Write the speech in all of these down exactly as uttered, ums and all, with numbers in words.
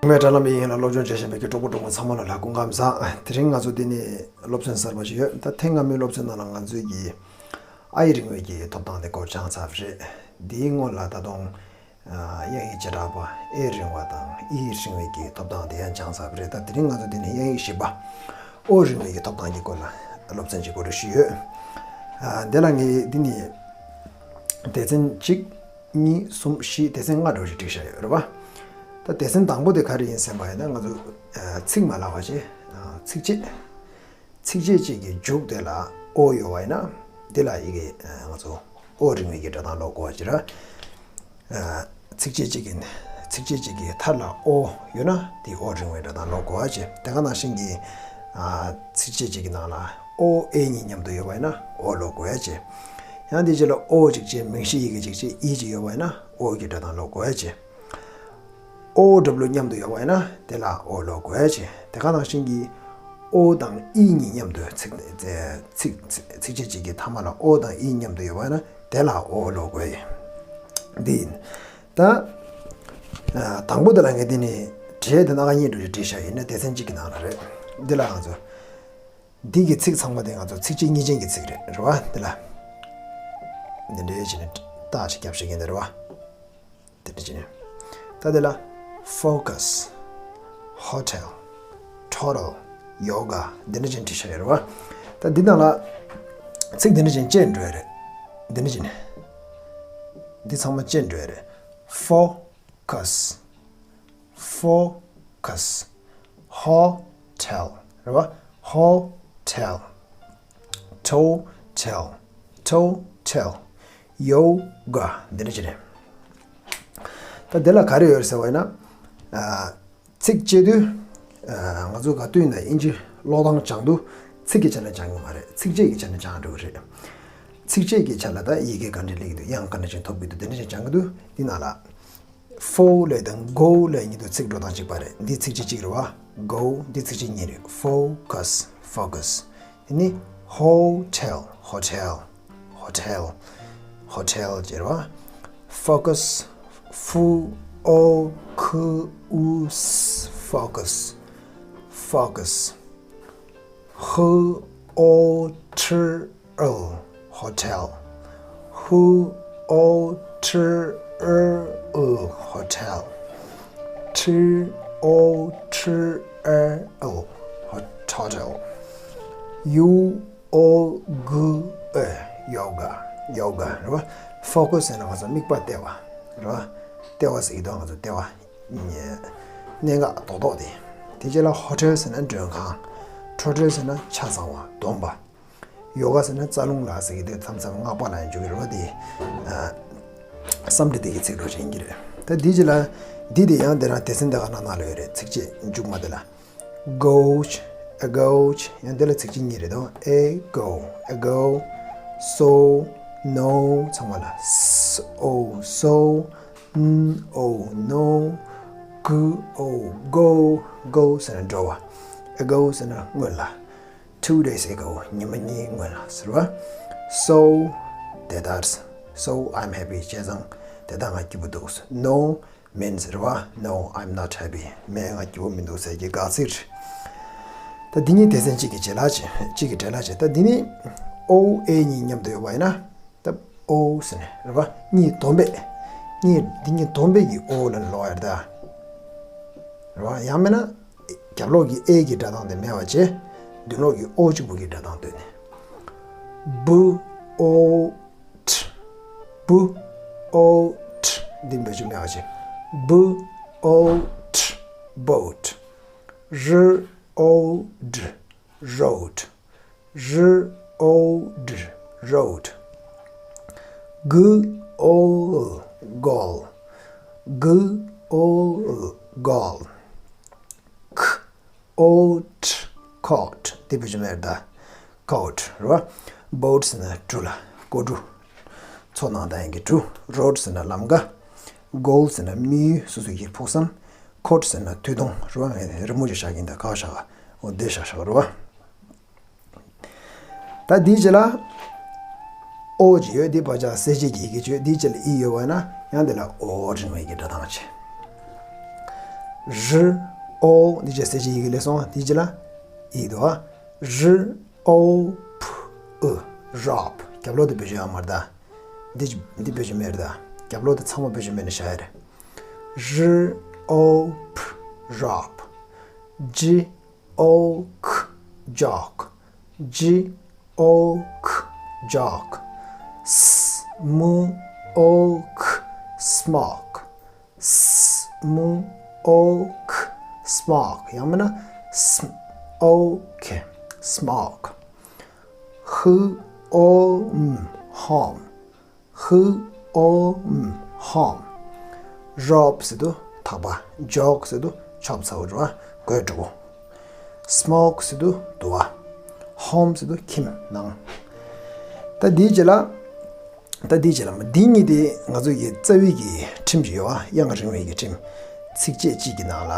མའི་དྲ་ལམ་ཡིན་ལ་སློབ་སྦྱོང་བྱེད་བཞིན་པའི་གི་གྲོགས་པོ་གྲོགས་མོ་ཚང་མ་ལ་ལ་སྐུ་ཁམས་བཟང་། དེ་རིང་ང་ཚོ་འདི་ནས་སློབ་ཚན་གསར་པ་ཞིག་ཡོད། ད་ཐེངས་སྔ་མའི་སློབ་ཚན་ནང་ལ་ང་ཚོས་ཀྱི་ཨའི་རིང་བའི་གི་ཐོབ་ཐང་དེ་སྐོར་སྦྱངས་ཚར་བ་རེད། འདིའི་སྔོན་ལ་ད་དུང་དབྱངས་ཡིག་བྱེ་བྲག་པ་ཨེ་རིང་བ་དང་ཨི་རིང་བའི་གི་ཐོབ་ཐང་དེ་ཡང་སྦྱངས་ཚར་བ་རེད། ད་དེ་རིང་ང་ཚོ་འདི་ནས་དབྱངས་ཡིག་བཞི་པ་ཨོ་རིང་བའི་གི་ཐོབ་ཐང་གི་སྐོར་ལ་སློབ་ཚན་ཅིག་གོ་སྒྲིག་ཞུས་ཡོད། ཨ། འདི་ལ་ངས་འདི་ནས་སྡེ་ཚན་གཅིག་གཉིས། གསུམ། བཞི། སྡེ་ཚན་ལྔ་འདྲ་བོ་ཞིག་བསྒྲིགས་བཞག་ཡོད་རེད་པ། ད་སྡེ་ཚན་དང་པོ་དེ་ག་རེ་ཡིན་ཟེར་བ་ཡིན་ན། ང་ཚོ་ཨ་ཚིག་མ་ལབ་པ་བྱས། ཨ། ཚིགས་བཅད། ཚིགས་བཅད་གཅིག་གི་མཇུག་དེ་ལ་ཨོ་ཡོད་པ་ཡིན་ན། འདི་ལ་ཡི་གེ་ཨ་ང་ཚོ་ཨོ་རིང་བའི་གི་སྒྲ་གདངས་ཀློག་དགོས་པ་བྱས་ར། ཨ། ཚིགས་བཅད་གཅིག་གི། ཚིགས་བཅད་གཅིག་གི་མཐའ་ལ་ཨོ་ཡོད་ན་དེ་ཨོ་རིང་བའི་སྒྲ་གདངས་ཀློག་དགོས་པ་བྱས། དེ་ག་ནང་བཞིན་གྱི། ཨ། ཚིགས་བཅད་གཅིག་གི་ནང་ལ་ཨོ་ཨེ་གཉིས་མཉམ་དུ་ཡོད་པ་ཡིན་ན་ཨོ་ཀློག་དགོས་པ་བྱས། ཡང་དེ་རྗེས་ལ་ཨོ་གཅིག་བྱས། མིང་གཞི་ཡི་གེ་གཅིག་བྱས། ཨི་གཅིག་ཡོད་པ་ཡིན་ན་ཨོ་གི་སྒྲ་གདངས་ཀློག་དགོས་པ་བྱས། ཨོ་ཌབ་ལུ་མཉམ་དུ་ཡོད་པ་ཡིན་ན་དེ་ལ་ཨོ་ཀློག་དགོས་པ་བྱས། དེ་ག་ནང་བཞིན་གྱི་ཨོ་དང་ཨི་གཉིས་མཉམ་དུ། ཚིག་ཚིག་ཚིགས་བཅད་གཅིག་གི་མཐའ་མ་ལ་ཨོ་དང་ཨི་མཉམ་དུ་ཡོད་པ་ཡིན་ན་དེ་ལ་ཨོ་ཀློག་དགོས་ཡིན། འདི་ཡིན། ད་ཨ་དང་པོ་དེ་ལ་ངས་འདི་ནས་གྲས་དེ་སྣ་ཁ་གཉིས་འདྲ་བོ་ཞིག་བྲིས་བཞག་ཡིན་ན། སྡེ་ཚན་གཅིག་གི་ནང་ལ་རེད། འདི་ལ་ང་ཚོ་འདི་གི་ཚིག་ཚང་མ་དེ་ང་ཚོ་ཚིགས་བཅད་གཉིས་ཅན་གྱི་ཚིག་རེད། རེད་པ། འདི་ལ་འདི་འདྲ་བྱས་ནས་རྟགས་ཤིག་རྒྱབ་བཞག་གི་ཡིན། འདི་རེད་པ། དེ་འདྲ་བྱས་ནས། ད་དེ་ལ་focus, hotel, total, yoga འདི་འདྲ་བྱས་ནས་བྲིས་བཞག་ཡོད་རེད་པ། ད་འདི་ནང་ལ་ཚིག་འདི་འདྲ་བྱས་ནས་བཅད་འགྲོ་ཡ་རེད། འདི་འདྲ་བྱས་ནས། འདི་ཚང་མ་བཅད་འགྲོ་ཡ་རེད། Focus, focus, hotel རེད་པ། Hotel, total, total, yoga འདི་འདྲ་བྱས་ནས། ད་འདི་ལ་ག་རེ་ཡོད་ཟེར་བ་ཡིན་ན། ཨ། ཚིག་བཅད་དུས། ཨ། ང་ཚོ་ག་དུས་ཡིན་ན་དབྱིན་ཇི་ཀློག་སྟངས་སྦྱང་དུས་ཚིག་གི་ཆ་ནས་སྦྱང་གི་མ་རེད། ཚིགས་བཅད་ཀྱི་ཆ་ནས་སྦྱང་འགྲོ་གི་རེད། ཚིགས་བཅད་ཀྱི་ཆ་ལ་ད་ཡི་གེ་ག་འདྲ་སླེབས་ཀྱི་འདུག་དབྱངས་ག་འདྲ་ཅིག་ཐོབ་ཀྱི་འདུག་དེ་འདྲ་ཅིག་སྦྱང་གི་འདུག་འདི་ནང་ལ་for ལབ་དང་go ལབ་གཉིས་འདུག་ཚིག་འགྲོ་སྟངས་གཅིག་པ་རེད། འདི་ཚིགས་བཅད་གཅིག་རེད་པ། Go འདི་ཚིགས་བཅད་གཉིས་རེད། Focus, focus དེ་ནི་hotel, hotel, hotel, hotel ཟེར་བ། Focus, ཧྥུ་ཨོ་ཁུ་ཨུ་སི། Focus, focus, ཧུ་ཨོ་ཁྲི་ཨལ། Hotel, ཧུ་ཨོ་ཁྲི་ཨལ། Hotel, ཁྲི་ཨོ་ཁྲི་ཨལ། Hotel, ཡུ་ཨོ་གུ་ཨེ། Yoga, yoga རེད་པ། Focus ཟེར་ན་ང་ཚོ་དམིགས་པ་གཏད་པ་རེད་པ། གཏད་པ་ཟེར་གྱི་འདུག་ང་ཚོ་གཏད་པ། གནད་འགག་རྡོག་རྡོག་དེ། དེ་རྗེས་ལ་hotel ཟེར་ན་མགྲོན་ཁང་། Total ཟེར་ན་ཆ་ཚང་བ། བསྡོམས་པ། Yoga ཟེར་ན་རྩ་རླུང་ལ་ཟེར་གྱི་འདུག་མཚམས་མཚམས་སྔགས་པ་ལ་ཡང་འཇུག་གི་རེད་པ། དེ་ཨ་སམ་སྐྲི་དེ་གི་ཚིག་འགྲོ་བཞིན་གྱི་རེད། ད་འདི་རྗེས་ལ་འདི་དེ་ཡང་དེ་རང་སྡེ་ཚན་དེ་ག་ནང་ནང་ལ་ཡོད་རེད། ཚིགས་བཅད་མཇུག་མ་དེ་ལ། Gosh, a gosh ཡང་དེ་ལ་ཚིགས་བཅད་གཉིས་རེད་དོ། A go, a go, so, no ཚང་མ་ལ། S O, so, N O, no, G O, go, go ཟེར་ན་འགྲོ་བ། A go ཟེར་ན་སྔོན་ལ། Two days ago ཉི་མ་གཉིས་སྔོན་ལ་ཟེར་བ། So དེ་ལྟར། So I'm happy བྱས་ཙང་དེ་ལྟར་ང་སྐྱིད་པོ་འདུག No means རེད་པ། No, I'm not happy མེད། ང་སྐྱིད་པོ་མི་འདུག་ཟེར་གྱི་དགག་ཚིག་ད་འདི་གཉིས་སྡེ་ཚན་གཅིག་གི་རྗེས་ལ་བྱས། གཅིག་གི་གྲས་ལ་བྱས། ད་འདི་ནི་ཨོ་ཨེ་གཉིས་མཉམ་དུ་ཡོད་པ་ཡིན་ན། ད་ཨོ་ཟེར་ནས་རེད་པ། གཉིས་བསྡོམས་པས། གཉིས་འདི་གཉིས་བསྡོམས་པས་ཀྱི་ཨོ་ལ་ཀློག་ཡ་རེད་ད། རེད་པ། ཡང་མིན་ན་རྒྱབ་ལོགས་ཀྱི་ཨེ་གི་སྒྲ་གདངས་དེ་མེད་པ་བྱས། མདུན་ལོགས་ཀྱི་ཨོ་གཅིག་པོ་གི་སྒྲ་གདངས་བཏོན་ནས། བུ་ཨོ་ཁྲི། བུ་ཨོ་ཁྲི། འདི་འབོད་ཚིག་མེད་པ་བྱས། བུ་ཨོ་ཁྲི། Boat. རུ་ཨོ་ཌི། Road. རུ་ཨོ་ཌི། Road. གུ་ཨོ་ལ། Goal. གུ་ཨོ་ལ། Goal. ཁུ་ཨོ་ཊི། Coat. དེ་བེད་སྤྱོད་མེད་ད། Coat རེད་པ། Boat ཟེར་ན་གྲུ་ལ། ཀོ་གྲུ། མཚོ་ནང་བསྡད་མཁན་གྱི་གྲུ། Road ཟེར་ན་ལམ་ཀ། Goal ཟེར་ན་དམིགས་ཡུལ། སོ་སོ་ཡི་ཕུགས་བསམ། Coat ཟེར་ན་དུས་གདུང་རེད་པ། ངས་རི་མོ་ཅིག་བཞག་གིན་ད་ག་བཞག་འོ་འདི་བཞག་བཞག་རེད་པ། ད་འདིའི་རྗེས་ལ་ཨོ་ཅིག་ཡོད། འདི་བར་ཆ་གསལ་བྱེད་ཀྱི་ཡི་གེ་ཅིག་འདིའི་རྗེས་ལ་ཨི་ཡོད་པ་ན་ཡང་འདི་ལ་ཨོ་རིང་བའི་ཡི་གེ་སྒྲ་གདངས་བྱས། རི་ཨོ་འདི་ཅི་གསལ་བྱེད་ཡི་གེ་ལས་སོང་། འདི་ཅི་ལ་ཨི་འདུག་ཨ། རི་ཨོ་ཕུ་ཨུ། རོབ། རྒྱབ་ལོགས་དེ་བེད་སྤྱོད་ཡོད་མ་རེད་ད། འདི་འདི་བེད་སྤྱོད་མེད་རེད་ད། རྒྱབ་ལོགས་དེ་ཚང་མ་བེད་སྤྱོད་མེད་ནས་བཞག་ཡ་རེད། རི་ཨོ་ཕུ། རོབ། ཇི་ཨོ་ཁུ། ཇོག། ཇི་ཨོ་ཁུ། ཇོག། སི་མོ་ཨོ་ཁུ། སི་མོག། སི་མོ་ཨོ་ཁུ། སི་མོག། ཡང་མིན་ན་སི་ཨོ་ཁུ། སི་མོག། ཧུ་ཨོ་མ། ཧོམ། ཧུ་ཨོ་མ། ཧོམ། རོབ་ཟེར་དུས་ཐག་པ། ཇོག་ཟེར་དུས་ཆོབ་ཚ་བོ་རེད་བ། གོས་དྲུག་པོ། སི་མོག་ཟེར་དུས་དུ་བ། ཧོམ་ཟེར་དུས་ཁྱིམ་ནང་། ད་འདིའི་རྗེས་ལ། ད་འདིའི་རྗེས་ལ་མ་འདི་གཉིས་དེ་ང་ཚོ་གི་རྩ་བའི་གི་ཁྲིམས་ཤིག་ཡོད་བ། དབྱངས་རིང་བའི་གི་ཁྲིམས། ཚིགས་བཅད་གཅིག་གི་ནང་ལ།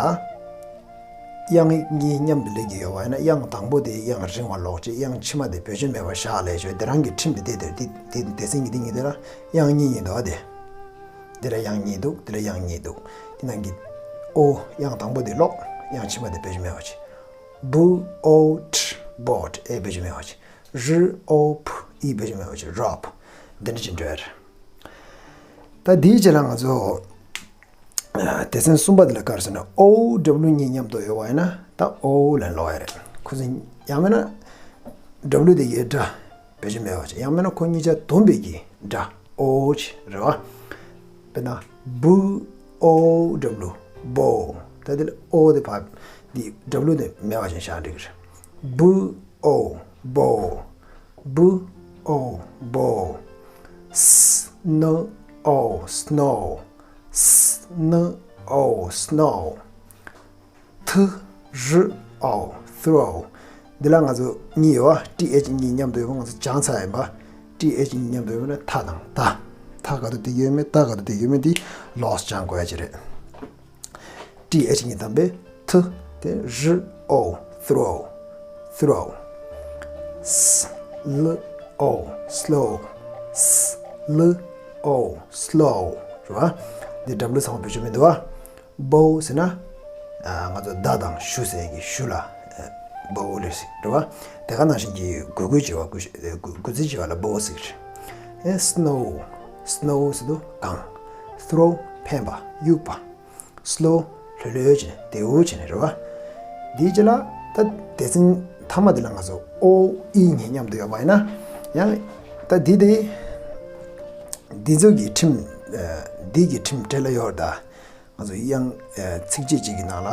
དབྱངས་གཉིས་མཉམ་དུ་སླེབས་ཀྱི་ཡོད་པ་ཡིན་ན། དབྱངས་དང་པོ་དེ་དབྱངས་རིང་བ་ཀློག་བྱས། དབྱངས་ཕྱི་མ་དེ་བེད་སྤྱོད་མེད་པར་བཞག་ལབ་བྱས། དེ་རང་གི་ཁྲིམས་དེ་དེ་དེ་དེ་སྡེ་ཚན་གྱི་འདི་གཉིས་དེ་ལ་དབྱངས་གཉིས་གཉིས་འདུག་བ། དེ་འདི་ལ་དབྱངས་གཉིས་འདུག་འདི་ལ་དབྱངས་གཉིས་འདུག་དེ་ནང་གི་ཨོ། དབྱངས་དང་པོ་དེ་ཀློག་དབྱངས་ཕྱི་མ་དེ་བེད་སྤྱོད་མེད་པ་བྱས། བུ་ཨོ་ཊ། བོཊ། ཨེ་བེད་སྤྱོད་མེད་པ་བྱས། རི་ཨོ་ཕུ། ཨི་བེད་སྤྱོད་མེད་པ་བྱས། རོབ། འདི་འདྲ་ཅིག་འགྲོ་ཡ་རེད། ད་འདིའི་རྗེས་ལ་ང་ཚོ་སྡེ་ཚན་གསུམ་པ་འདི་ལ་ག་རེ་ཟེར་ན། ཨོ་ཌབ་ལུ་གཉིས་མཉམ་དུ་ཡོད་པ་ཡིན་ན་ད་ཨོ་ལབ་ཀློག་ཡ་རེད། ཁོ་ཚོ་ཡང་མིན་ན་ཌབ་ལུ་དེ་གའི་སྒྲ་བེད་སྤྱོད་མེད་པ་བྱས། ཡང་མིན་ན་ཁོ་གཉིས་ཆ་བསྡོམས་པའི་གི་སྒྲ་ཨོ་ཅིག་རེད་བ། དཔེར་ན་བུ་ཨོ་ཌབ་ལུ། བོ། ད་དེ་ལ་ཨོ་དེ་ཕར་འདི་ཌབ་ལུ་དེ་མེད་པ་བྱས་བཞག་འགྲིག་གི་རེད། བུ་ཨོ། བོ། བུ་ཨོ། བོ། སི་ནོ་ཨོ། སི་ནོ། སི་ནོ་ཨོ། སི་ནོ། ཐུ་རུ་ཨོ། ཐུ་རོ། འདི་ལ་ང་ཚོ་གཉིས་ཡོད་བ། ཊི་ཨེཆ་གཉིས་མཉམ་དུ་ཡོད་པ་ང་ཚོ་སྦྱངས་ཚར་ཡིན་པ། ཊི་ཨེཆ་གཉིས་མཉམ་དུ་ཡོད་པ་ན་ཐ་དང་ད། ཐ་ག་དུས་དེ་ཡོད་མེད། ད་ག་དུས་དེ་ཡོད་མེད་འདི་ལོགས་སུ་སྦྱང་དགོས་ཡ་ཅིག་རེད། ཊི་ཨེཆ་གཉིས་དང་པོའི་ཐུ། དེ་རུ་ཨོ། ཐུ་རོ། ཐུ་རོ། སི་ལུ་ཨོ། སི་ལོ། སི་ལུ་ཨོ། སི་ལོ། རེད་བ། འདི་ཌབ་ལུ་ཚང་མ་བེད་སྤྱོད་མི་འདུག་བ། བོ་ཟེར་ན། ཨ། ང་ཚོ་མདའ་དང་གཞུ་ཟེར་གྱི་གཞུ་ལ་བོ་ལབ་ཟེར་རེད་བ། དེ་ག་ནང་བཞིན་གྱི་གུ་གུལ་བྱེད་པ། གུ་གུ་གུ་ཚིགས་བྱེད་པ་ལ་བོ་ཟེར། ཨེ། སི་ནོ། སི་ནོ་ཟེར་དུས་གངས། ཐུ་རོ་ཕན་པ། དབྱུག་པ། སི་ལོ་ལྷོད་ལྷོད་བྱས་ནས་བདེ་བོ་བྱས་ནས་རེད་བ། འདིའི་རྗེས་ལ་ད་སྡེ་ཚན་མཐའ་མ་འདི་ལ་ང་ཚོ་ཨོ་ཨི་གཉིས་མཉམ་དུ་ཡོད་པ་ཡིན་ན། ཡང་ད་འདི་དེ་འདི་ཚོ་གི་ཁྲིམས། ཨ། འདི་གི་ཁྲིམས་འབྲེལ་ལ་ཡོད་རེད་ད། ང་ཚོ་དབྱངས། ཨ། ཚིགས་བཅད་གཅིག་གི་ནང་ལ་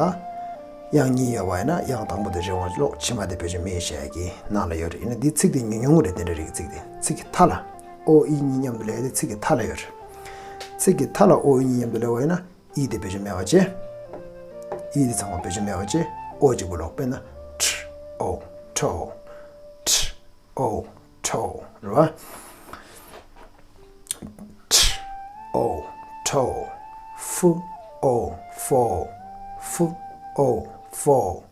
དབྱངས་གཉིས་ཡོད་པ་ཡིན་ན་དབྱངས་དང་པོ་དེ་རིང་བ་ཀློག་ཕྱི་མ་དེ་བེད་སྤྱོད་མི་བྱེད་ཀྱི་ནང་ལ་ཡོད་རེད། ཡིན་ན་འདི་ཚིག་དེ་ཉུང་ཉུང་རེད། དེ་འདྲ་རིགས་ཚིག་དེ་ཚིག་གི་མཐའ་ལ། ཨོ་ཨི་གཉིས་མཉམ་དུ་ལས་དེ་ཚིག་གི་མཐའ་ལ་ཡོད་རེད། ཚིག་གི་མཐའ་ལ་ཨོ་ཨི་གཉིས་མཉམ་དུ་ལས་པ་ཡིན་ན་ཨི་དེ་བེད་སྤྱོད་མེད་པ་བྱས། ཨི་དེ་ཚང་མ་བེད་སྤྱོད་མེད་པ་བྱས། ཨོ་གཅིག་པུ་ཀློག་དཔེར་ན་ཁྲི་ཨོ། ཁྲོ། ཁྲི་ཨོ། ཁྲོ། རེད་བ། ཁྲི་ཨོ། ཁྲོ། ཧྥུ་ཨོ། ཧྥོ། ཧྥུ་ཨོ། ཧྥོ།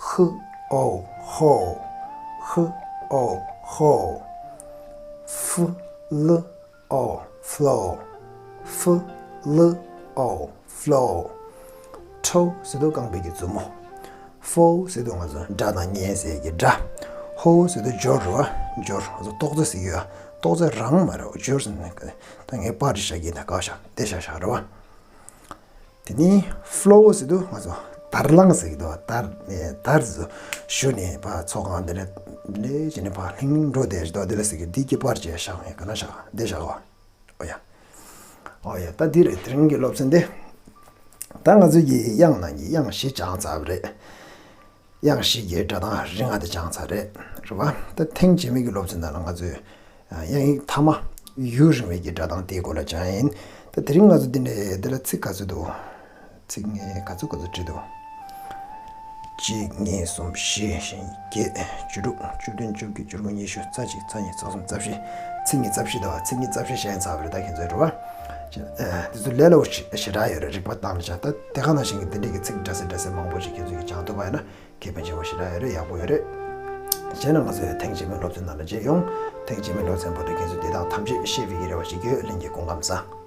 ཧུ་ཨོ། ཧོ། ཧུ་ཨོ། ཧོ། ཧྥུ་ལུ་ཨོ། ཧྥུ་ལོ། ཧྥུ་ལུ་ཨོ། ཧྥུ་ལོ། ཁྲོ་ཟེར་དུས་རྐང་པའི་གི་མཛུབ་མོ། ཧྥོ་ཟེར་དུས་ང་ཚོ་སྒྲ་དང་སྙན་ཟེར་གྱི་སྒྲ། ཧོ་ཟེར་དུས་སྦྱོར་རེད་བ། སྦྱོར། ང་ཚོ་ཏོག་ཙེ་ཟེར་གྱི་ཡོད། ཏོག་ཙེ་རང་མ་རེད། སྦྱོར་ཟེར་ནས་ད་ངས་པར་ཅིག་བཞག་གི་ཡིན། ད་ག་བཞག་དེ་བཞག་བཞག་རེད་བ། དེ་ནས་ཧྥུ་ལོ་ཟེར་དུས་ང་ཚོ་དར་ལངས་ཟེར་གྱི་འདུག་དར་ནས་དར་ཟེར་ཞུ་ནས་ཕར་ཚོགས་ཁང་འདི་ནས་འདི་ནས་བྱས་ནས་ཕར་ལྷིང་ལྷིང་འགྲོ་བསྡད་ཀྱི་འདུག་འདི་ལ་ཟེར་གྱི་འདི་གི་པར་ཅིག་བཞག་ངས་ག་ན་བཞག་འདི་བཞག་གོ། ཨོ་ཡ། ཨོ་ཡ། ད་འདི་རེད། དེ་རིང་གི་སློབ་ཚན་འདི། ད་ང་ཚོ་གི་དབྱངས་ནང་གི་དབྱངས་བཞི་སྦྱངས་ཚར་བ་རེད། དབྱངས་བཞི་གི་སྒྲ་གདངས་རིང་བ་དེ་སྦྱངས་ཚར་རེད། རེད་བ། ད་ཐེངས་རྗེས་མའི་གི་སློབ་ཚན་ནང་ལ་ང་ཚོས་དབྱངས་ཡིག་མཐའ་མ་ཡུན་རིང་བའི་གི་སྒྲ་གདངས་དེའི་སྐོར་ལ་སྦྱངས་ཡིན། ད་དེ་རིང་ང་ཚོ་འདི་འདྲའི་འདི་ལ་ཚིག་ག་ཚོད་འདུག་ཚིག་ངས་ག་ཚོད་ག་ཚོད་བྲིས་འདུག་གཅིག་གཉིས་གསུམ་བཞི་བཞི་བརྒྱད་བཅུ་དྲུག་བཅུ་བདུན་བཅོ་བརྒྱད་བཅུ་དགུ་ཉི་ཤུ་རྩ་གཅིག་རྩ་གཉིས་རྩ་གསུམ་རྩ་བཞི། ཚིག་གཉིས་རྩ་བཞི་འདུག་ཚིག་གཉིས་རྩ་བཞི་བཤད་ཚར་བ་རེད། ད་ཁྱེད་ཚོའི་རེད་བ། ཨ། དེ་ཚོ་ལས་སླ་པོ་ཞེ་དྲག་ཡོད་རེད། རིག་པ་བཏང་ན་ཅང་ད་དེ་ག་ནང་བཞིན་གྱི་འདི་འདྲའི་གི་ཚིག་འདྲ་སེ་འདྲ་སེ་མང་པོ་ཞིག་ཁྱེད་ཚོས་ཀྱིས་སྦྱང་ཐུབ་པ་ཡིན་ན་ཁེ་ཕན་ཆེན་པོ་ཞེ་དྲག་ཡོད་རེད། ཡག་པོ་ཡོད་རེད། བྱས་ན་ང་ཚོའི་ཐེངས་རྗེས་མའི་སློབ་ཚན་ནང་ལ་མཇལ་ཡོང་། ཐེངས་རྗེས་མའི་སློབ་ཚན་བར་དུ་ཁྱེད་ཚོས་དེ་དག་ཐམས་ཅད་ཤེས་པའི་གི་རེ་བ་ཞིག་ཡོད། ལྷན་རྒྱས་སྐུ་ཁམས་བཟང་།